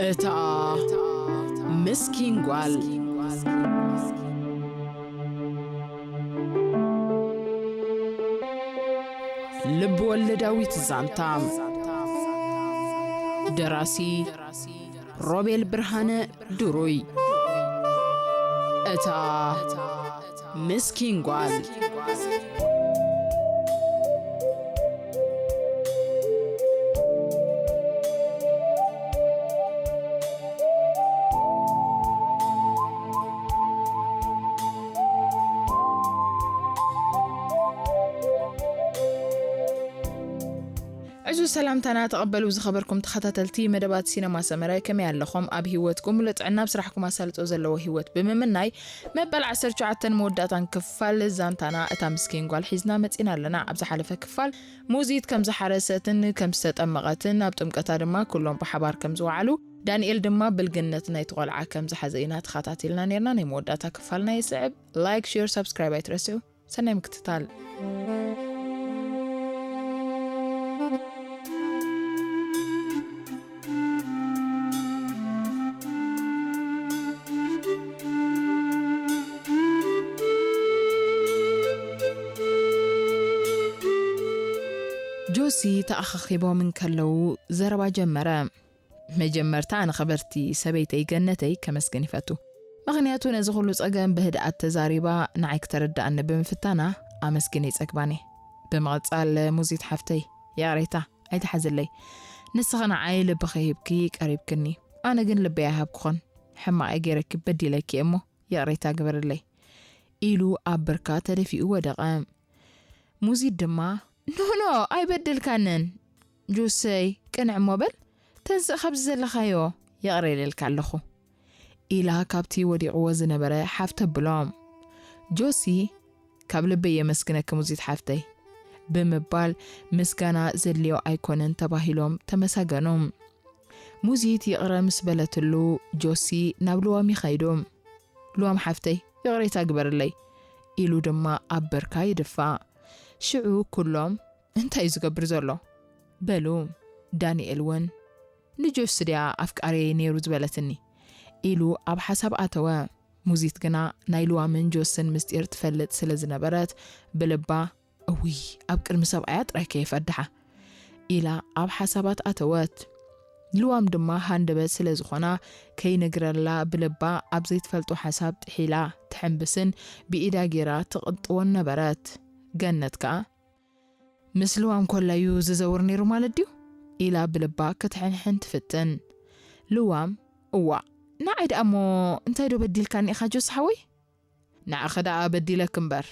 እታ ምስኪን ጓል። ልብ ወለዳዊት ዛንታ። ደራሲ ሮቤል ብርሃነ ድሩይ። እታ ምስኪን ጓል። ዕዙዝ ሰላምታና ተቐበሉ ዝኸበርኩም ተኸታተልቲ መደባት ሲነማ ሰመረ፣ ከመይ ኣለኹም? ኣብ ህይወትኩም ሙሉእ ጥዕና፣ ኣብ ስራሕኩም ኣሳልጦ ዘለዎ ህይወት ብምምናይ፣ መበል ዓሰርተ ትሽዓተን መወዳእታን ክፋል ዛንታና እታ ምስኪን ጓል ሒዝና መጺና ኣለና። ኣብ ዝሓለፈ ክፋል ሙዚት ከም ዝሓረሰትን ከም ዝተጠመቐትን፣ ኣብ ጥምቀታ ድማ ኩሎም ብሓባር ከም ዝወዓሉ፣ ዳንኤል ድማ ብልግነት ናይቲ ቆልዓ ከም ዝሓዘ ኢና ተኸታቲልና ነርና። ናይ መወዳእታ ክፋልና ይስዕብ። ላይክ፣ ሼር፣ ሳብስክራይብ ኣይትረስዑ። ሰናይ ምክትታል። ጆሲ ተኣኻኺቦም እንከለዉ ዘረባ ጀመረ። መጀመርታ ንኽብርቲ ሰበይተይ ገነተይ ከመስግን ይፈቱ። ምኽንያቱ ነዚ ኩሉ ጸገም ብህድኣት ተዛሪባ ንዓይ ክተረድኣኒ ብምፍታና ኣመስግን ይጸግባኒ። ብምቕጻል ሙዚት ሓፍተይ፣ ይቕሬታ ኣይትሓዝለይ። ንስኺ ንዓይ ልብኺ ሂብኪ ቀሪብክኒ፣ ኣነ ግን ልበይ ኣይሃብኩኽን። ሕማቕ እየ ገይረኪ፣ በዲለኪ እየ እሞ ይቕሬታ ግበርለይ ኢሉ ኣብ ብርካ ተደፊኡ ወደቐ። ሙዚት ድማ፣ ኖ ኖ፣ ኣይበደልካንን። ጆሰይ፣ ቅንዕ እሞ በል፣ ተንስእ ካብዚ ዘለኻዮ፣ ይቕረ ኢለልካ ኣለኹ ኢላ ካብቲ ወዲቕዎ ዝነበረ ሓፍ ተብሎ። ጆሲ፣ ካብ ልበይ የመስግነኪ ሙዚት ሓፍተይ ብምባል ምስጋና ዘድልዮ ኣይኮነን ተባሂሎም ተመሳገኑ። ሙዚት ይቕረ ምስ በለትሉ ጆሲ ናብ ልዋም ይኸይዱ። ልዋም ሓፍተይ ይቕሬታ ግበርለይ ኢሉ ድማ ኣብ ብርካ ይድፋእ። ሽዑ ኩሎም እንታይ እዩ ዝገብር ዘሎ በሉ። ዳንኤል እውን ንጆሲ ድያ ኣፍቃሪየይ ነይሩ ዝበለትኒ ኢሉ ኣብ ሓሳብ ኣተወ። ሙዚት ግና ናይ ልዋምን ጆስን ምስጢር ትፈልጥ ስለ ዝነበረት ብልባ እውይ ኣብ ቅድሚ ሰብኣያ ጥራይ ከየፈድሓ ኢላ ኣብ ሓሳባት ኣተወት። ልዋም ድማ ሃንደበት ስለ ዝኾና ከይነግረላ ብልባ ኣብ ዘይትፈልጦ ሓሳብ ጥሒላ ትሕንብስን ብኢዳ ጌራ ትቕጥወን ነበረት። ገነት ከኣ ምስ ልዋም ኮላዩ ዝዘውር ነይሩ ማለት ድዩ ኢላ ብልባ ክትሕንሕን ትፍትን። ልዋም እዋእ ንዓይ ደኣ እሞ እንታይ ዶ በዲልካኒ ኢኻ ጆስ ሓወይ? ንዓኺ ደኣ በዲለኪ እምበር።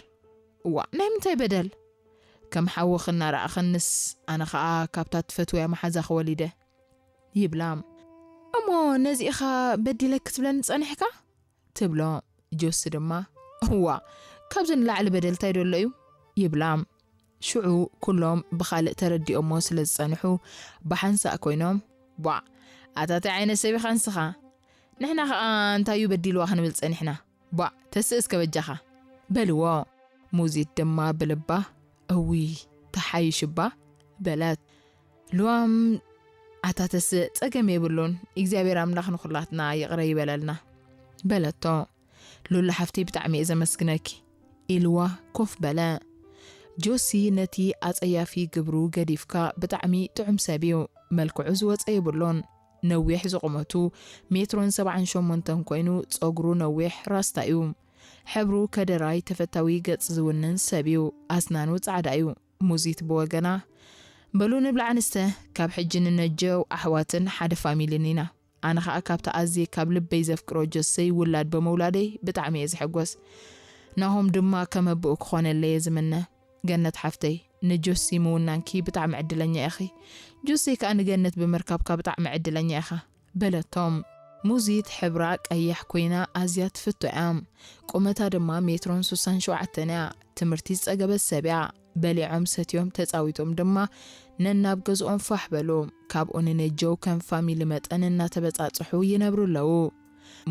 እዋእ ናይ ምንታይ በደል? ከም ሓውኺ እናረኣኽንስ ኣነ ኸኣ ካብታ ትፈትውያ መሓዛኺ ወሊደ ይብላ። እሞ ነዚ ኢኻ በዲለኪ ትብለኒ ጸኒሕካ? ትብሎ። ጆሲ ድማ እዋ ካብዚ ንላዕሊ በደል እንታይ ደሎ እዩ? ይብላ። ሽዑ ኩሎም ብኻልእ ተረዲኦሞ ስለ ዝጸንሑ ብሓንሳእ ኮይኖም ቧዕ ኣታ ታይ ዓይነት ሰብ ኢኻ ንስኻ? ንሕና ኸኣ እንታይ እዩ በዲልዋ ክንብል ጸኒሕና? ቧዕ ተስእ እስከ በጃኻ በልዎ። ሙዚት ድማ ብልባ እውይ ተሓይሽ እባ በለት። ልዋም ኣታ ተስእ ጸገም የብሉን እግዚኣብሔር ኣምላኽ ንኹላትና ይቕረ ይበለልና በለቶ። ሉላ ሓፍተይ ብጣዕሚ እየ ዘመስግነኪ ኢልዋ ኮፍ በለ። ጆሲ ነቲ ኣጸያፊ ግብሩ ገዲፍካ ብጣዕሚ ጥዑም ሰብ እዩ። መልክዑ ዝወጸ የብሉን። ነዊሕ ዝቑመቱ ሜትሮን ሰብዓን ሸሞንተን ኮይኑ ጸጉሩ ነዊሕ ራስታ እዩ። ሕብሩ ከደራይ ተፈታዊ ገጽ ዝውንን ሰብ እዩ። ኣስናኑ ጻዕዳ እዩ። ሙዚት ብወገና በሉ ንብላዕ ንስተ ካብ ሕጂ ንነጀው ኣሕዋትን ሓደ ፋሚልን ኢና። ኣነ ኸኣ ካብቲ ኣዝየ ካብ ልበይ ዘፍቅሮ ጆሰይ ውላድ ብምውላደይ ብጣዕሚ እየ ዝሕጎስ። ናሆም ድማ ከም ኣቦኡ ክኾነለይ እየ ዝምነ። ገነት ሓፍተይ ንጆሲ ምውናንኪ ብጣዕሚ ዕድለኛ ኢኺ። ጆሰይ ከኣ ንገነት ብምርካብካ ብጣዕሚ ዕድለኛ ኢኻ በለቶም። ሙዚት ሕብራ ቀያሕ ኮይና ኣዝያ ትፍቶ እያ። ቁመታ ድማ ሜትሮን ሱሳን ሸውዓተን እያ። ትምህርቲ ዝጸገበት ሰብ እያ። በሊዖም ሰትዮም ተጻዊቶም ድማ ነናብ ገዝኦም ፋሕ በሉ። ካብኡ ንነጀው ከም ፋሚሊ መጠን እናተበጻጽሑ ይነብሩ ኣለዉ።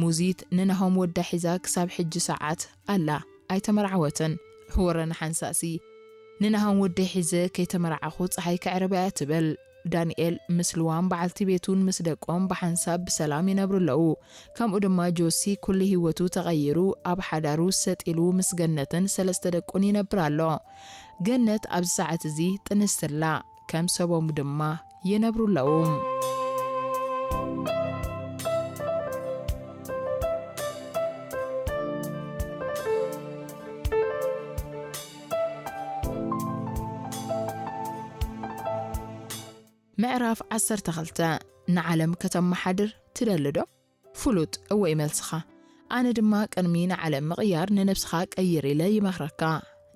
ሙዚት ንናሆም ወዳ ሒዛ ክሳብ ሕጂ ሰዓት ኣላ ኣይተመርዓወትን። ወረ ንሓንሳእሲ ንናሆም ወደይ ሒዘ ከይተመርዓኹ ጸሓይ ክዕርባ እያ ትብል። ዳንኤል ምስ ልዋም በዓልቲ ቤቱን ምስ ደቆም ብሓንሳብ ብሰላም ይነብሩ ኣለዉ። ከምኡ ድማ ጆሲ ኩሉ ህይወቱ ተቐይሩ ኣብ ሓዳሩ ሰጥ ኢሉ ምስ ገነትን ሰለስተ ደቁን ይነብር ኣሎ። ገነት ኣብዚ ሰዓት እዚ ጥንስቲ ኣላ። ከም ሰቦም ድማ ይነብሩ ኣለዉ። ምዕራፍ ዓሰርተ ክልተ። ንዓለም ከተመሓድር ትደሊ ዶ? ፍሉጥ፣ እወ እዩ መልስኻ። ኣነ ድማ ቅድሚ ንዓለም ምቕያር ንነብስኻ ቀይር ኢለ ይመኽረካ።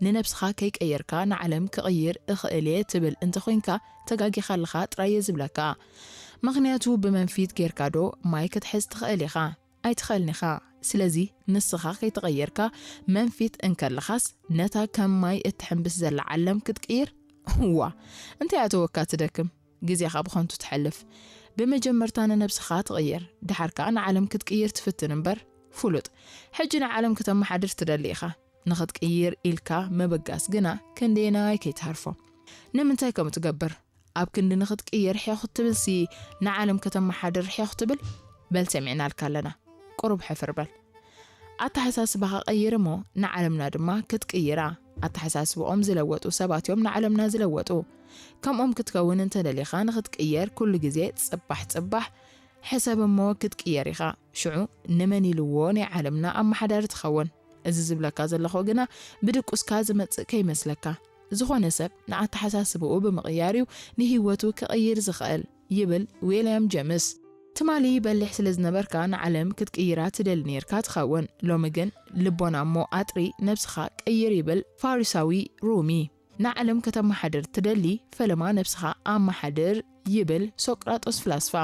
ንነብስኻ ከይቀየርካ ንዓለም ክቕይር እኽእል እየ ትብል እንተኾይንካ ተጋጊኻ ኣለኻ ጥራይ እየ ዝብለካ። ምኽንያቱ ብመንፊት ጌርካ ዶ ማይ ክትሕዝ ትኽእል ኢኻ? ኣይትኽእልን ኢኻ። ስለዚ ንስኻ ከይተቐየርካ መንፊት እንከለኻስ ነታ ከም ማይ እትሕምብስ ዘላ ዓለም ክትቅይር? እዋ፣ እንታይ ኣተወካ ትደክም? ግዜኻ ብኸንቱ ትሐልፍ። ብመጀመርታ ንነብስኻ ትቕይር፣ ድሓር ከኣ ንዓለም ክትቅይር ትፍትን እምበር። ፍሉጥ፣ ሕጂ ንዓለም ከተመሓድር ትደሊ ኢኻ። ንኽትቅይር ኢልካ ምብጋስ ግና ክንደየናይ ከይትሃርፎ። ንምንታይ ከምኡ ትገብር? ኣብ ክንዲ ንኽትቅየር ሒኹ ትብልሲ ንዓለም ከተመሓድር ሒኹ ትብል? በል ሰሚዕናልካ ኣለና። ቁሩብ ሕፍር በል። ኣተሓሳስባኻ ቀይር እሞ ንዓለምና ድማ ክትቅይራ። ኣተሓሳስባኦም ዝለወጡ ሰባት እዮም ንዓለምና ዝለወጡ። ከምኦም ክትከውን እንተደሊኻ ንኽትቅየር ኩሉ ግዜ ጽባሕ ጽባሕ ሕሰብ እሞ ክትቅየር ኢኻ። ሽዑ ንመን ኢልዎ ናይ ዓለምና ኣመሓዳሪ ትኸውን? እዚ ዝብለካ ዘለኹ ግና ብድቁስካ ዝመጽእ ከይመስለካ። ዝኾነ ሰብ ንኣተሓሳስባኡ ብምቕያር እዩ ንህይወቱ ክቕይር ዝኽእል ይብል ዊልያም ጀምስ። ትማሊ በሊሕ ስለ ዝነበርካ ንዓለም ክትቅይራ ትደሊ ነይርካ ትኸውን። ሎሚ ግን ልቦና እሞ ኣጥሪ ነብስኻ ቀይር ይብል ፋሪሳዊ ሩሚ። ንዓለም ከተመሓድር ትደሊ ፈለማ ነብስኻ ኣመሓድር ይብል ሶቅራጦስ ፍላስፋ።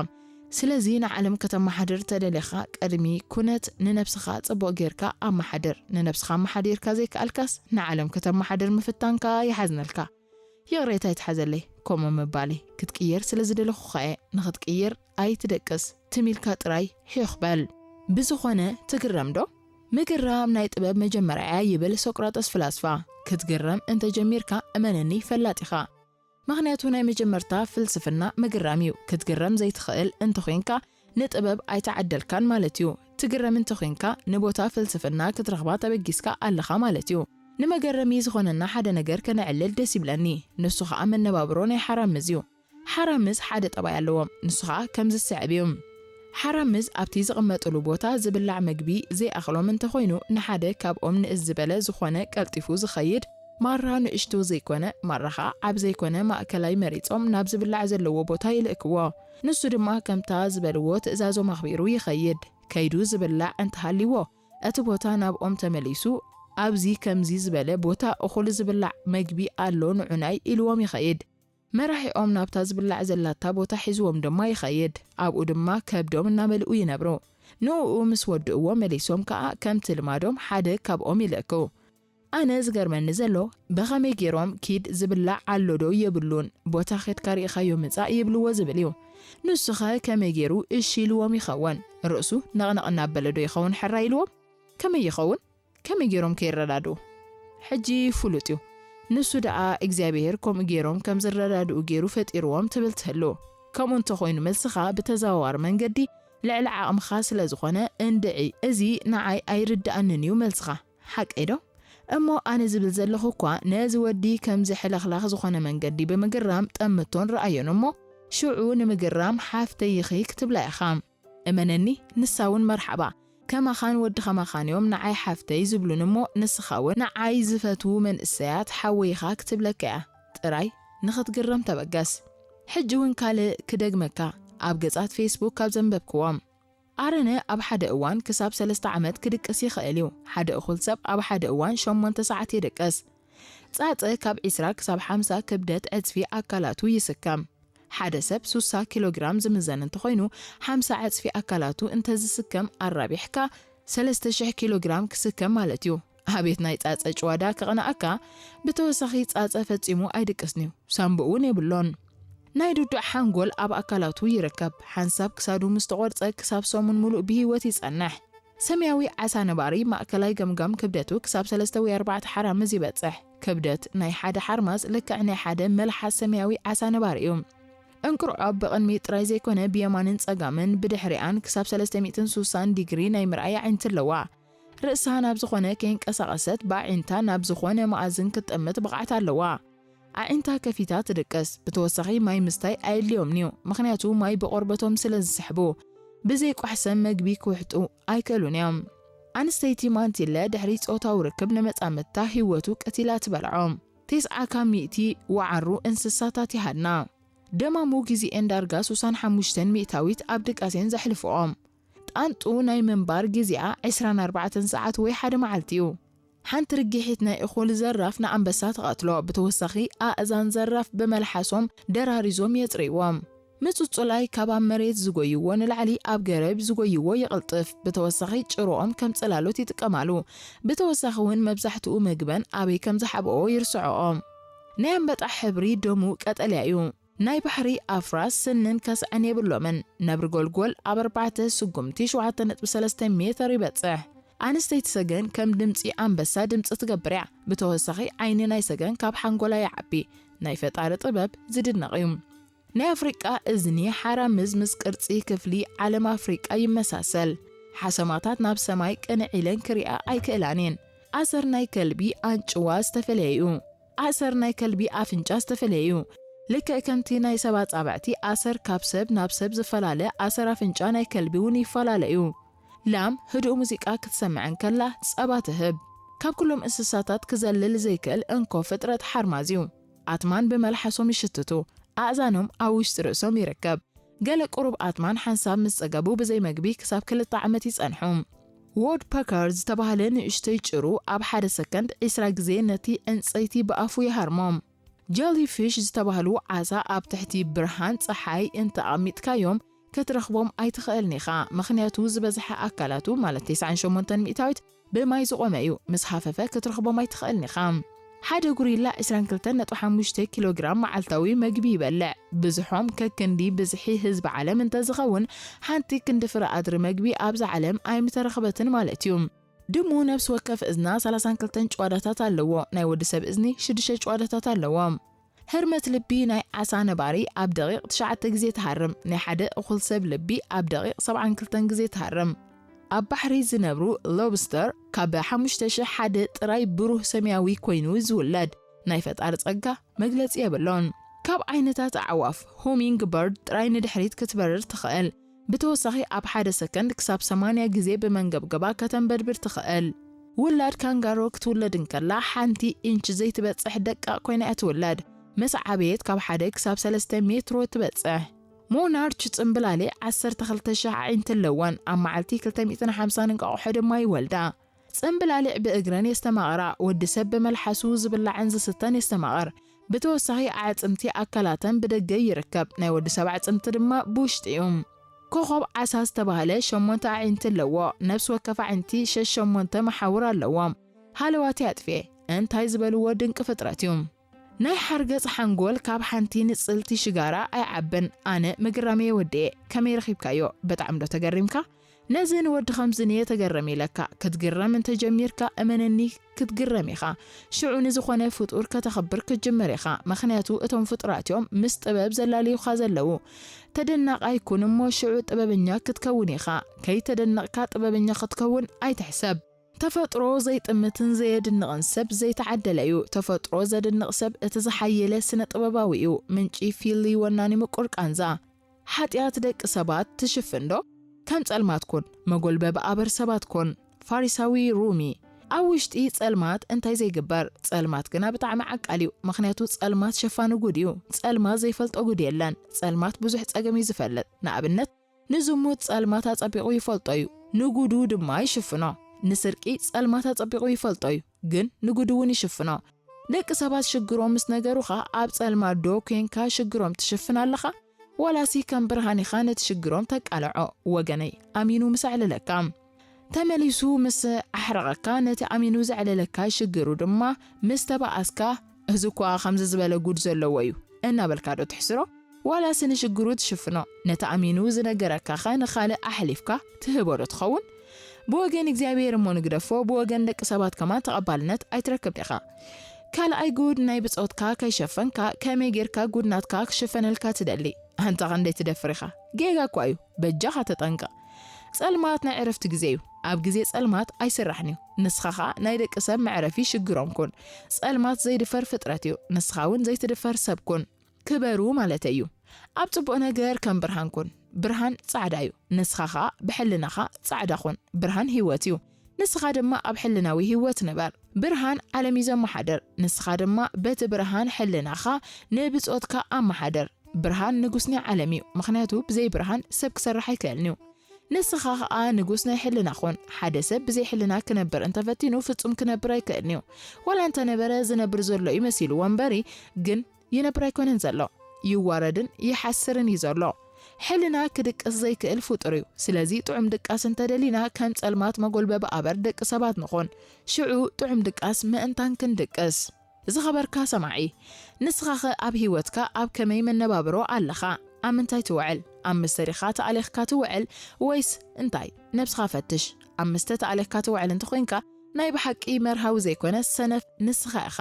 ስለዚ ንዓለም ከተመሓድር ተደሊኻ ቅድሚ ኩነት ንነብስኻ ጽቡቕ ጌርካ ኣመሓድር። ንነብስኻ ኣመሓዲርካ ዘይከኣልካስ ንዓለም ከተመሓድር ምፍታንካ ይሓዝነልካ። ይቕሬታ ኣይትሓዘለይ፣ ከምኡ ምባለይ ክትቅየር ስለ ዝደለኹ ኸኣ ንኽትቅየር ኣይትደቅስ፣ ትም ኢልካ ጥራይ ሒኽ በል። ብዝኾነ ትግረም ዶ? ምግራም ናይ ጥበብ መጀመርያ እያ ይብል ሶቅራጠስ ፍላስፋ። ክትግረም እንተጀሚርካ እመነኒ ፈላጥ ኢኻ። ምኽንያቱ ናይ መጀመርታ ፍልስፍና ምግራም እዩ። ክትግረም ዘይትኽእል እንተኾይንካ ንጥበብ ኣይተዓደልካን ማለት እዩ። ትግረም እንተኾይንካ ንቦታ ፍልስፍና ክትረኽባ ተበጊስካ ኣለኻ ማለት እዩ። ንመገረሚ ዝኾነና ሓደ ነገር ከነዕልል ደስ ይብለኒ። ንሱ ኸኣ መነባብሮ ናይ ሓራምዝ እዩ። ሓራምዝ ሓደ ጠባይ ኣለዎም። ንሱ ኸኣ ከምዚ ዝስዕብ እዩ። ሓራምዝ ኣብቲ ዝቕመጥሉ ቦታ ዝብላዕ መግቢ ዘይኣኽሎም እንተኾይኑ ንሓደ ካብኦም ንእስ ዝበለ ዝኾነ ቀልጢፉ ዝኸይድ ማራ ንእሽቶ ዘይኮነ ማራ ኸኣ ዓብ ዘይኮነ ማእከላይ መሪጾም ናብ ዝብላዕ ዘለዎ ቦታ ይልእክዎ። ንሱ ድማ ከምታ ዝበልዎ ትእዛዞም ኣኽቢሩ ይኸይድ። ከይዱ ዝብላዕ እንተሃልይዎ እቲ ቦታ ናብኦም ተመሊሱ ኣብዚ ከምዚ ዝበለ ቦታ እኹል ዝብላዕ መግቢ ኣሎ ንዑናይ ኢልዎም ይኸይድ። መራሒኦም ናብታ ዝብላዕ ዘላታ ቦታ ሒዝዎም ድማ ይኸይድ። ኣብኡ ድማ ከብዶም እናመልኡ ይነብሩ። ንእኡ ምስ ወድእዎ መሊሶም ከኣ ከምቲ ልማዶም ሓደ ካብኦም ይልእኩ። ኣነ ዝገርመኒ ዘሎ ብኸመይ ገይሮም ኪድ ዝብላዕ ኣሎ ዶ የብሉን ቦታ ኸድካ ርኢኻዮ ምጻእ ይብልዎ ዝብል እዩ። ንሱኸ ከመይ ገይሩ እሺ ኢልዎም ይኸውን? ርእሱ ነቕነቕ እናበለ ዶ ይኸውን ሕራይ ኢልዎም? ከመይ ይኸውን? ከመይ ገይሮም ከይረዳድኡ? ሕጂ ፍሉጥ እዩ። ንሱ ደኣ እግዚኣብሔር ከምኡ ገይሮም ከም ዝረዳድኡ ገይሩ ፈጢርዎም ትብል ትህሉ። ከምኡ እንተኾይኑ መልስኻ ብተዘዋዋሪ መንገዲ ልዕሊ ዓቕምኻ ስለ ዝኾነ እንድዒ እዚ ንዓይ ኣይርድኣንን እዩ መልስኻ። ሓቀይ ዶ? እሞ ኣነ ዝብል ዘለኹ እኳ ነዚ ወዲ ከምዚ ሕልኽላኽ ዝኾነ መንገዲ ብምግራም ጠምቶን ረኣዮን እሞ ሽዑ ንምግራም ሓፍተይ ኢኺ ክትብላ ኢኻ። እመነኒ ንሳ እውን መርሓባ። ከማኻን ወዲ ከማኻን እዮም ንዓይ ሓፍተይ ዝብሉን እሞ ንስኻ እውን ንዓይ ዝፈትዉ መንእሰያት ሓወይ ኢኻ ክትብለካ እያ። ጥራይ ንኽትግረም ተበገስ። ሕጂ እውን ካልእ ክደግመካ ኣብ ገጻት ፌስቡክ ካብ ዘንበብክዎም። ኣረነ ኣብ ሓደ እዋን ክሳብ ሰለስተ ዓመት ክድቅስ ይኽእል እዩ። ሓደ እኹል ሰብ ኣብ ሓደ እዋን ሸሞንተ ሰዓት ይድቅስ። ጻጸ ካብ ዒስራ ክሳብ ሓምሳ ክብደት ዕጽፊ ኣካላቱ ይስከም። ሓደ ሰብ ሱሳ ኪሎ ግራም ዝምዘን እንተኾይኑ ሓምሳ ዕጽፊ ኣካላቱ እንተዝስከም ኣራቢሕካ ሰለስተ ሽሕ ኪሎ ግራም ክስከም ማለት እዩ። ኣቤት ናይ ጻጸ ጭዋዳ ክቕንኣካ። ብተወሳኺ ጻጸ ፈጺሙ ኣይድቅስን እዩ። ሳንቡእ እውን የብሎን። ናይ ዱዱዕ ሓንጎል ኣብ ኣካላቱ ይርከብ። ሓንሳብ ክሳዱ ምስ ተቖርጸ ክሳብ ሰሙን ሙሉእ ብህይወት ይጸንሕ። ሰማያዊ ዓሳ ነባሪ ማእከላይ ገምጋም ክብደቱ ክሳብ ሰለስተ ወይ ኣርባዕተ ሓራምዝ ይበጽሕ። ክብደት ናይ ሓደ ሓርማዝ ልክዕ ናይ ሓደ መልሓስ ሰማያዊ ዓሳ ነባሪ እዩ። እንቁርዖብ ብቕድሚት ጥራይ ዘይኮነ ብየማንን ጸጋምን ብድሕሪኣን ክሳብ ሰለስተ ሚእትን ስሳን ዲግሪ ናይ ምርኣይ ኣዒንቲ ኣለዋ። ርእሳ ናብ ዝኾነ ከይንቀሳቐሰት ብኣዒንታ ናብ ዝኾነ መኣዝን ክትጥምት ብቕዓት ኣለዋ። ኣዒንታ ከፊታ ትድቅስ። ብተወሳኺ ማይ ምስታይ ኣየድልዮምን'ዩ፣ ምኽንያቱ ማይ ብቆርበቶም ስለ ዝስሕቡ ብዘይ ቋሕሰ መግቢ ክውሕጡ ኣይክእሉን እዮም። ኣንስተይቲ ማንቲለ ድሕሪ ጾታዊ ርክብ ንመጻምድታ ህይወቱ ቀቲላ ትበልዖ። ተስዓ ካብ ሚእቲ ወዓሩ እንስሳታት ይሃድና። ደማሙ ግዜኤን ዳርጋ ስሳን ሓሙሽተን ሚእታዊት ኣብ ድቃሴን ዘሕልፍኦም። ጣንጡ ናይ ምንባር ግዜኣ ዕስራን ኣርባዕተን ሰዓት ወይ ሓደ መዓልቲ እዩ። ሓንቲ ርጊሒት ናይ እኹል ዘራፍ ንኣንበሳ ትቐትሎ። ብተወሳኺ ኣእዛን ዘራፍ ብመልሓሶም ደራሪዞም የጽርይዎም። ምጽጹላይ ካብ ኣብ መሬት ዝጎይዎ ንላዕሊ ኣብ ገረብ ዝጎይዎ ይቕልጥፍ። ብተወሳኺ ጭሮኦም ከም ጽላሎት ይጥቀማሉ። ብተወሳኺ እውን መብዛሕትኡ ምግበን ኣበይ ከም ዝሓብኦ ይርስዖኦ። ናይ ኣንበጣ ሕብሪ ደሙ ቀጠልያ እዩ። ናይ ባሕሪ ኣፍራስ ስንን ከስዐን የብሎምን። ነብሪ ጎልጎል ኣብ ኣርባዕተ ስጉምቲ ሸውዓተ ነጥቢ ሰለስተ ሜተር ይበጽሕ። ኣንስተይቲ ሰገን ከም ድምጺ ኣንበሳ ድምጺ ትገብር እያ። ብተወሳኺ ዓይኒ ናይ ሰገን ካብ ሓንጎላ ይዓቢ። ናይ ፈጣሪ ጥበብ ዝድነቕ እዩ። ናይ ኣፍሪቃ እዝኒ ሓራ ምዝምዝ ቅርጺ ክፍሊ ዓለም ኣፍሪቃ ይመሳሰል። ሓሰማታት ናብ ሰማይ ቅንዕ ኢለን ክሪኣ ኣይክእላን እየን። ኣሰር ናይ ከልቢ ኣንጭዋ ዝተፈለየ እዩ። ኣሰር ናይ ከልቢ ኣፍንጫ ዝተፈለየ እዩ። ልክዕ ከምቲ ናይ ሰብ ኣጻብዕቲ ኣሰር ካብ ሰብ ናብ ሰብ ዝፈላለ፣ ኣሰር ኣፍንጫ ናይ ከልቢ እውን ይፈላለ እዩ። ላም ህዱእ ሙዚቃ ክትሰምዕ እንከላ ጸባ ትህብ። ካብ ኩሎም እንስሳታት ክዘልል ዘይክእል እንኮ ፍጥረት ሓርማዝ እዩ። ኣትማን ብመልሓሶም ይሽትቱ። ኣእዛኖም ኣብ ውሽጢ ርእሶም ይርከብ። ገለ ቁሩብ ኣትማን ሓንሳብ ምስ ጸገቡ ብዘይ መግቢ ክሳብ ክልተ ዓመት ይጸንሑ። ዎድ ፐከር ዝተባህለ ንእሽተይ ጭሩ ኣብ ሓደ ሰከንድ ዕስራ ግዜ ነቲ ዕንጸይቲ ብኣፉ ይሃርሞ። ጀሊ ፊሽ ዝተባህሉ ዓሳ ኣብ ትሕቲ ብርሃን ጸሓይ እንተ ኣቕሚጥካዮም ክትረኽቦም ኣይትኽእልን ኢኻ፣ ምኽንያቱ ዝበዝሐ ኣካላቱ፣ ማለት ተስዓን ሸሞንተን ሚእታዊት፣ ብማይ ዝቖመ እዩ። ምስ ሃፈፈ ክትረኽቦም ኣይትኽእልን ኢኻ። ሓደ ጉሪላ ዕስራን ክልተን ነጥቢ ሓሙሽተ ኪሎ ግራም መዓልታዊ መግቢ ይበልዕ። ብዝሖም ከክንዲ ብዝሒ ህዝቢ ዓለም እንተዝኸውን፣ ሓንቲ ክንዲ ፍረ ኣድሪ መግቢ ኣብዛ ዓለም ኣይምተረኽበትን ማለት እዩ። ድሙ ነፍሲ ወከፍ እዝና ሰላሳን ክልተን ጭዋዳታት ኣለዎ። ናይ ወዲ ሰብ እዝኒ ሽዱሽተ ጭዋዳታት ኣለዎ። ህርመት ልቢ ናይ ዓሳ ነባሪ ኣብ ደቂቕ ትሽዓተ ግዜ ትሃርም። ናይ ሓደ እኹል ሰብ ልቢ ኣብ ደቂቕ ሰብዓን ክልተን ግዜ ትሃርም። ኣብ ባሕሪ ዝነብሩ ሎብስተር ካብ ሓሙሽተ ሽሕ ሓደ ጥራይ ብሩህ ሰማያዊ ኮይኑ ዝውለድ። ናይ ፈጣሪ ጸጋ መግለጺ የብሎን። ካብ ዓይነታት ኣዕዋፍ፣ ሁሚንግ በርድ ጥራይ ንድሕሪት ክትበርር ትኽእል። ብተወሳኺ ኣብ ሓደ ሰከንድ ክሳብ ሰማንያ ግዜ ብመንገብገባ ከተንበድብድ ትኽእል። ውላድ ካንጋሮ ክትውለድ እንከላ ሓንቲ ኢንች ዘይትበጽሕ ደቃቕ ኮይና እያ ትውለድ። ምስ ዓበየት ካብ ሓደ ክሳብ ሰለስተ ሜትሮ ትበጽሕ። ሞናርች ጽምብላሊዕ ዓሰርተ ክልተ ሽሕ ኣዒንቲ ኣለወን። ኣብ መዓልቲ ክልተ ሚእትን ሓምሳን እንቋቑሖ ድማ ይወልዳ። ጽምብላሊዕ ብእግረን የስተማቕራ። ወዲ ሰብ ብመልሓሱ ዝብላዕን ዝስተን የስተማቕር። ብተወሳኺ ኣዕጽምቲ ኣካላተን ብደገ ይርከብ። ናይ ወዲ ሰብ ኣዕጽምቲ ድማ ብውሽጢ እዩ። ኮኾብ ዓሳ ዝተባህለ ሸሞንተ ኣዒንቲ ኣለዎ። ነፍሲ ወከፍ ኣዒንቲ ሸሽ ሸሞንተ መሓውር ኣለዎም። ሃለዋት የጥፍኤ። እንታይ ዝበልዎ ድንቂ ፍጥረት እዩ። ናይ ሓርገጽ ሓንጎል ካብ ሓንቲ ንጽልቲ ሽጋራ ኣይዓብን። ኣነ ምግራመይ ወድኤ። ከመይ ረኺብካዮ? በጣዕሚ ዶ ተገሪምካ? ነዚ ንወዲ ከምዚ ንየ ተገረም ኢለካ ክትግረም እንተጀሚርካ፣ እመነኒ ክትግረም ኢኻ። ሽዑ ንዝኾነ ፍጡር ከተኽብር ክትጅምር ኢኻ። ምኽንያቱ እቶም ፍጡራት እዮም ምስ ጥበብ ዘላልዩኻ ዘለዉ። ተደናቓይ ኩን እሞ ሽዑ ጥበበኛ ክትከውን ኢኻ። ከይተደነቕካ ጥበበኛ ክትከውን ኣይትሕሰብ። ተፈጥሮ ዘይጥምትን ዘየድንቕን ሰብ ዘይተዓደለ እዩ። ተፈጥሮ ዘድንቕ ሰብ እቲ ዝሓየለ ስነ ጥበባዊ እዩ። ምንጪ ፊሊ ወናኒ ምቁር ቃንዛ። ሓጢኣት ደቂ ሰባት ትሽፍን ዶ? ከም ጸልማት ኩን፣ መጎልበቢ ኣበር ሰባት ኩን። ፋሪሳዊ ሩሚ። ኣብ ውሽጢ ጸልማት እንታይ ዘይግበር? ጸልማት ግና ብጣዕሚ ዓቃል እዩ። ምኽንያቱ ጸልማት ሸፋኒ ጉድ እዩ። ጸልማት ዘይፈልጦ ጉድ የለን። ጸልማት ብዙሕ ጸገም እዩ ዝፈልጥ። ንኣብነት፣ ንዝሙት ጸልማት ኣጸቢቑ ይፈልጦ እዩ። ንጉዱ ድማ ይሽፍኖ። ንስርቂ ጸልማት ኣጸቢቑ ይፈልጦ እዩ፣ ግን ንጉዱ እውን ይሽፍኖ። ደቂ ሰባት ሽግሮም ምስ ነገሩኻ፣ ኣብ ጸልማት ዶ ኬንካ ሽግሮም ትሽፍን ኣለኻ? ዋላሲ ከም ብርሃን ኢኻ ነቲ ሽግሮም ተቃልዖ? ወገነይ፣ ኣሚኑ ምስ ኣዕለለካ፣ ተመሊሱ ምስ ኣሕረቐካ፣ ነቲ ኣሚኑ ዘዕለለካ ሽግሩ ድማ ምስ ተባኣስካ፣ "እዚ እኳ ከምዚ ዝበለ ጉድ ዘለዎ እዩ" እናበልካ ዶ ትሕስሮ? ዋላሲ ንሽግሩ ትሽፍኖ? ነቲ ኣሚኑ ዝነገረካኸ ንኻልእ ኣሕሊፍካ ትህቦ ዶ ትኸውን? ብወገን እግዚኣብሔር እሞ ንግደፎ፣ ብወገን ደቂ ሰባት ከማን ተቐባልነት ኣይትረክብ ዲኻ? ካልኣይ ጉድ ናይ ብጾትካ ከይሸፈንካ፣ ከመይ ጌርካ ጉድ ናትካ ክሽፈነልካ ትደሊ? ኣንታ ክንደይ ትደፍር ኢኻ? ጌጋ እኳ እዩ። በጃኻ ተጠንቀቕ። ጸልማት ናይ ዕረፍቲ ግዜ እዩ። ኣብ ግዜ ጸልማት ኣይስራሕን እዩ። ንስኻ ኸኣ ናይ ደቂ ሰብ መዕረፊ ሽግሮም ኩን። ጸልማት ዘይድፈር ፍጥረት እዩ። ንስኻ እውን ዘይትድፈር ሰብ ኩን። ክበሩ ማለተይ እዩ። ኣብ ጽቡቕ ነገር ከም ብርሃን ኩን። ብርሃን ጻዕዳ እዩ። ንስኻ ኸኣ ብሕልናኻ ጻዕዳ ኩን። ብርሃን ህይወት እዩ። ንስኻ ድማ ኣብ ሕልናዊ ህይወት ንበር። ብርሃን ዓለም እዩ ዘመሓድር። ንስኻ ድማ በቲ ብርሃን ሕልናኻ ንብጾትካ ኣመሓድር። ብርሃን ንጉስ ናይ ዓለም እዩ። ምኽንያቱ ብዘይ ብርሃን ሰብ ክሰርሕ ኣይክእልን እዩ። ንስኻ ኸኣ ንጉስ ናይ ሕልና ኹን። ሓደ ሰብ ብዘይ ሕልና ክነብር እንተፈቲኑ ፍጹም ክነብር ኣይክእልን እዩ። ዋላ እንተነበረ ዝነብር ዘሎ እዩ መሲልዎ እምበሪ፣ ግን ይነብር ኣይኮነን ዘሎ። ይዋረድን ይሓስርን እዩ ዘሎ። ሕልና ክድቅስ ዘይክእል ፍጡር እዩ። ስለዚ ጥዑም ድቃስ እንተደሊና ከም ጸልማት መጎልበቢ ኣበር ደቂ ሰባት ንኹን። ሽዑ ጥዑም ድቃስ ምእንታን ክንድቅስ። ዝኸበርካ ሰማዒ፣ ንስኻኸ ኣብ ህይወትካ ኣብ ከመይ መነባብሮ ኣለኻ? ኣብ ምንታይ ትውዕል? ኣብ መስተ ዲኻ ተኣሊኽካ ትውዕል ወይስ እንታይ? ነብስኻ ፈትሽ። ኣብ መስተ ተኣሊኽካ ትውዕል እንተኾይንካ ናይ ብሓቂ መርሃዊ ዘይኮነ ሰነፍ ንስኻ ኢኻ።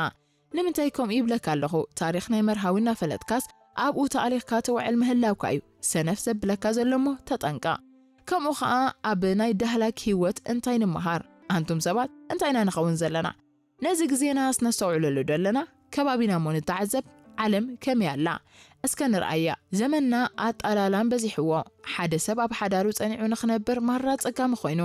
ንምንታይ ከምኡ ይብለካ ኣለኹ? ታሪኽ ናይ መርሃዊ እናፈለጥካስ ኣብኡ ተኣሊኽካ ትውዕል ምህላውካ እዩ ሰነፍ ዘብለካ ዘሎ እሞ ተጠንቀቕ። ከምኡ ኸኣ ኣብ ናይ ዳህላክ ህይወት እንታይ ንምሃር? ኣንቱም ሰባት እንታይ ኢና ንኸውን ዘለና? ነዚ ግዜናስ ነስተውዕለሉ ዶ ኣለና? ከባቢና እሞ ንተዓዘብ። ዓለም ከመይ ኣላ? እስከ ንርኣያ። ዘመንና ኣጣላላን በዚሕዎ። ሓደ ሰብ ኣብ ሓዳሩ ጸኒዑ ንኽነብር ማራ ጸጋሚ ኮይኑ።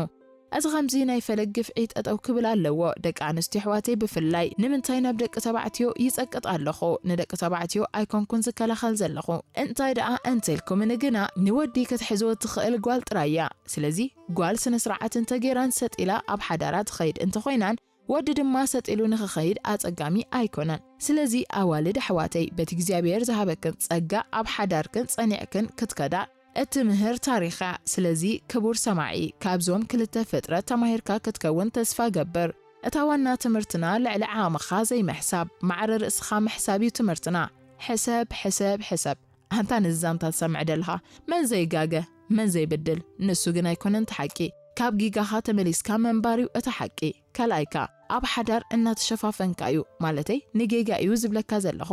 እዚ ኸምዚ ናይ ፈለግ ግፍዒ ጠጠው ክብል ኣለዎ። ደቂ ኣንስትዮ ኣሕዋተይ ብፍላይ ንምንታይ ናብ ደቂ ተባዕትዮ ይጸቅጥ ኣለኹ? ንደቂ ተባዕትዮ ኣይኮንኩን ዝከላኸል ዘለኹ። እንታይ ደኣ እንተልኩምኒ ግና ንወዲ ክትሕዝዎ ትኽእል ጓል ጥራይ እያ። ስለዚ ጓል ስነ ስርዓት እንተገይራን ሰጥ ኢላ ኣብ ሓዳራ ትኸይድ እንተኾይናን ወዲ ድማ ሰጥ ኢሉ ንኽኸይድ ኣጸጋሚ ኣይኮነን። ስለዚ ኣዋልድ ኣሕዋተይ በቲ እግዚኣብሔር ዝሃበክን ጸጋ ኣብ ሓዳርክን ጸኒዕክን ክትከዳ እትምህር ታሪኽ እያ። ስለዚ ክቡር ሰማዒ ካብዞም ክልተ ፍጥረት ተማሂርካ ክትከውን ተስፋ እገብር። እታ ዋና ትምህርትና ልዕሊ ዓቕምኻ ዘይምሕሳብ፣ ማዕረ ርእስኻ ምሕሳብ እዩ ትምህርትና። ሕሰብ፣ ሕሰብ፣ ሕሰብ። ኣንታ ነዚ ዛንታ ትሰምዕ ደለኻ መን ዘይጋገ መን ዘይብድል ንሱ ግን ኣይኮነን እቲ ሓቂ። ካብ ጊጋኻ ተመሊስካ ምንባር እዩ እቲ ሓቂ። ካልኣይካ ኣብ ሓዳር እናተሸፋፈንካ እዩ ማለተይ ንጌጋ እዩ ዝብለካ ዘለኹ።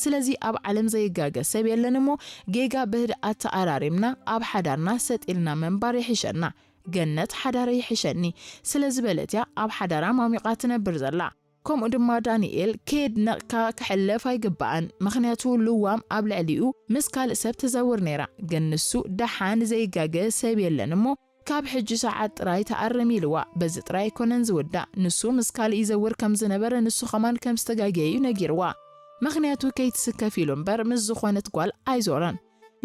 ስለዚ ኣብ ዓለም ዘይጋገ ሰብ የለን እሞ ጌጋ ብህድኣት ተኣራሪምና ኣብ ሓዳርና ሰጥ ኢልና ምንባር ይሕሸና። ገነት ሓዳረይ ይሕሸኒ ስለ ዝበለት እያ ኣብ ሓዳራ ማሚቓ ትነብር ዘላ። ከምኡ ድማ ዳንኤል ከየድነቕካ ክሕለፍ ኣይግባእን፣ ምኽንያቱ ልዋም ኣብ ልዕሊኡ ምስ ካልእ ሰብ ትዘውር ነይራ። ግን ንሱ ደሓን ዘይጋገ ሰብ የለን እሞ ካብ ሕጂ ሰዓት ጥራይ ተኣረም ኢልዋ። በዚ ጥራይ ኣይኮነን ዝውዳእ፣ ንሱ ምስ ካልእ ይዘውር ከም ዝነበረ ንሱ ኸማን ከም ዝተጋገየ እዩ ነጊርዋ። ምኽንያቱ ከይትስከፍ ኢሉ እምበር ምስ ዝኾነት ጓል ኣይዞረን።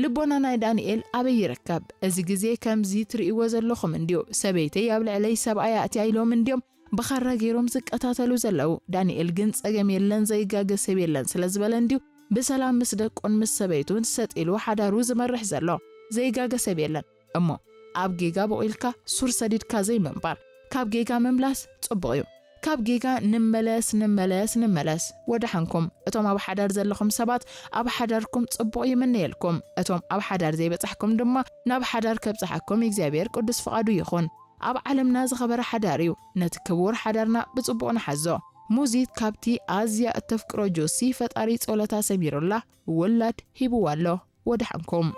ልቦና ናይ ዳንኤል ኣበይ ይርከብ? እዚ ግዜ ከምዚ ትርእይዎ ዘለኹም እንድዩ። ሰበይተይ ኣብ ልዕለይ ሰብኣይ ኣእትያ ኢሎም እንድዮም ብኻራ ገይሮም ዝቀታተሉ ዘለዉ። ዳንኤል ግን ጸገም የለን ዘይጋገ ሰብ የለን ስለ ዝበለ እንድዩ ብሰላም ምስ ደቁን ምስ ሰበይቱን ሰጥ ኢሉ ሓዳሩ ዝመርሕ ዘሎ። ዘይጋገ ሰብ የለን። እሞ ኣብ ጌጋ በቑልካ ሱር ሰዲድካ ዘይምንባር። ካብ ጌጋ ምምላስ ጽቡቕ እዩ። ካብ ጌጋ ንመለስ ንመለስ ንመለስ። ወደሓንኩም እቶም ኣብ ሓዳር ዘለኹም ሰባት ኣብ ሓዳርኩም ጽቡቕ ይምነየልኩም። እቶም ኣብ ሓዳር ዘይበጻሕኩም ድማ ናብ ሓዳር ከብጽሓኩም እግዚኣብሔር ቅዱስ ፍቓዱ ይኹን። ኣብ ዓለምና ዝኸበረ ሓዳር እዩ። ነቲ ክቡር ሓዳርና ብጽቡቕ ንሓዞ። ሙዚት ካብቲ ኣዝያ እተፍቅሮ ጆሲ ፈጣሪ ጸሎታ ሰሚሩላ ውላድ ሂብዋ ኣሎ። ወደሓንኩም።